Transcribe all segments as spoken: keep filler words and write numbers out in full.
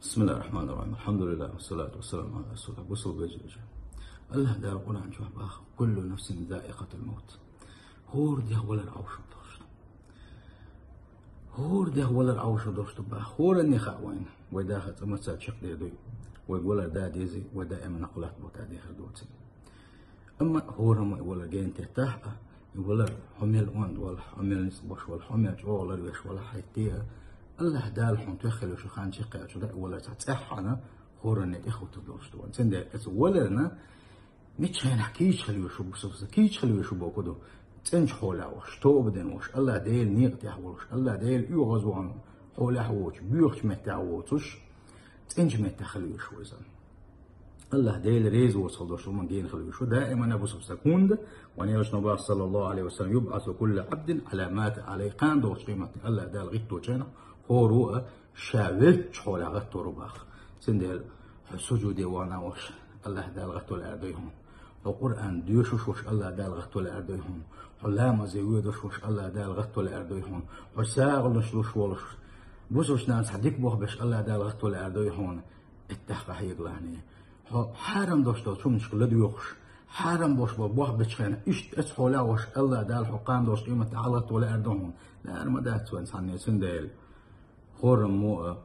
بسم الله الرحمن الرحيم. الحمد لله والصلاة والسلام على رسول الله. Бусалба вежарий. АллахӀ Дала Къуръан чу бах: «كل نفس ذائقة الموت». ХӀора дегӀ валар Ӏовшам долуш ду. ХӀора дегӀ валар Ӏовшам долуш ду бах. ХӀоранна хаьа вайна, вай дахар цӀа маца чекхдер дуй. Вай валар да дезий, вай даиман кхоллатта бу тӀа дехар доций. Амма хӀораммо и валар гена теттахь а, и валар хьо мел онда валахь, хьо мел ницкъ болуш валахь, хьо мел чӀогӀа ларвеш валахь хьайтте а, АллахӀ Дала хьуна тоьхна хила йолуш хан чекхъяьлча, даим валар цхьа цӀеххьана хӀоранна тӀехӀуттур долуш ду вайн. Цундела оцу валарна мичча хенахь кийча хила йиш ю бусалба стаг, кийча хила йиш ю бохург ду, цӀеначу хьолехь волуш, тоба дина волуш, АллахӀ Делан некъа тӀехь волуш, АллахӀ Делан оьгӀазвахана хьолехь воцуш, боьхачу меттехь воцуш, цӀеначу меттехь хила йиш ю иза. АллахӀ Дела реза воцург долуш хӀуманна гена хила йиш ю даиман бусалба стаг. ХӀунда вайн Элчано бах, саллаллаху Ӏалайхи ва саллам: «يبعث كل عبد على ما مات عليه». Кхана долчу къематдийнахь АллахӀ Дала гӀитточу хенахь хӀора а ша веллачу хьолехь гӀаттор ву бах. Цундела хьо сужуде вахана волуш, АллахӀ Дала гӀатто лаьар дуй хьуна. Хьо Къуръан доьшуш волуш, АллахӀ Дала гӀатто лаьар дуй хьуна. Хьо ламазе воьдуш волуш, АллахӀ Дала гӀатто лаьар дуй хьуна. Хьо сагӀанаш луш волуш, бусалба нахана цхьа дика болх беш, АллахӀ Дала гӀатто лаьар дуй хьуна. Иттех къахьега лахьане. Хьо хьарам долуш долчу хӀуманашка ладоьгӀуш, хьарам болуш болу болх бечу хенахь, иштта оцу хьолехь волуш, АллахӀ Дала хьо кхана долчу къематдийнахь хьалгӀатто лаьар ду хьуна. Лаьар ма дац вайн цхьанне, цундела хӀораммо а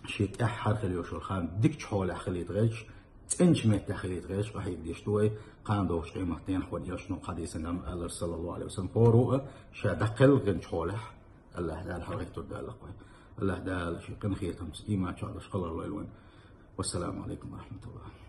шен тӀаьххьара хила йиш йолу хан дикачу хьолехь хилийта гӀерташ, цӀеначу меттехь хилийта гӀерташ къахьега дезаш ду вай. Кхана долчу къематдийнахь вайн Элчано хьадийсина ма-аллара, саллаллаху Ӏалайхи ва саллам, хӀора а ша дӀакхелхинчу хьолехь АллахӀ Дала хьалгӀаттор далла вайн. АллахӀ Дала шен къинхетамца, ийман чохь долуш хилар лойла вайн. Вассаламу Ӏалайкум ва рахьматуллахӀ.